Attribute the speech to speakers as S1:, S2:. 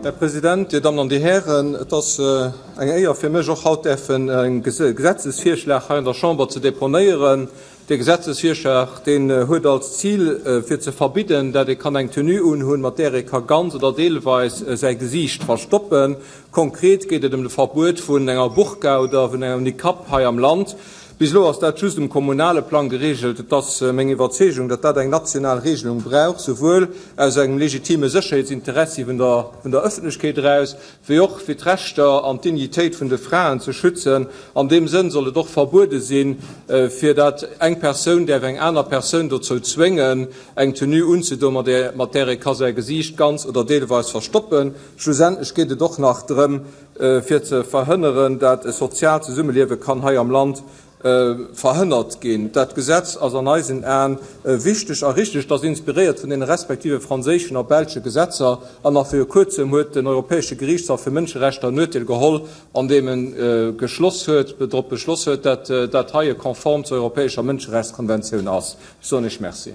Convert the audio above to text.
S1: Här President, Dir Dammen an Dir Hären, et ass eng Éier fir mech, och haut däerfen e Gesetzesvirschlag hei an der Chamber ze deponéieren. Dee Gesetzesvirschlag, deen huet als Zil, fir ze verbidden, dat ee kann eng Tenue unhunn, mat där ee ka ganz oder deelweis säi Gesiicht verstoppen. Konkret geet et ëm de Verbuet vun enger Burka oder vun engem Niqab hei am Land. Bis elo ass dat just um kommunale Plang geregelt. Et ass meng Iwwerzeegung, datt dat eng national Regelung brauch, souwuel aus engem legitime Sécherheetsinteressi vun der Ëffentlechkeet eraus, wéi och fir d'Rechter an d'Dignitéit vun de Fraen ze schützen. An deem Sënn soll et och verbuede sinn, fir dat eng Persoun däerf eng aner Persoun dozou zwéngen, eng Tenue unzedoen, mat där ee ka säi Gesiicht ganz oder deelweis verstoppen. Schlussendlech geet et och nach drëm, fir ze verhënneren, dat e soziaalt Zesummeliewe kann hei am Land verhënnert ginn. Dat Gesetz ass an eisen Aen wichteg a richteg. Et ass inspiréiert vun deene respektive franséischen a belsche Gesetzer. An nach viru Kuerzem huet den Europäesche Geriichtshaff fir Mënscherechter en Urteel geholl, an deem e geschloss huet, drop beschloss huet, dat dat heie konform zur Europäescher Mënscherechtskonventioun ass. Ech soen Iech Merci.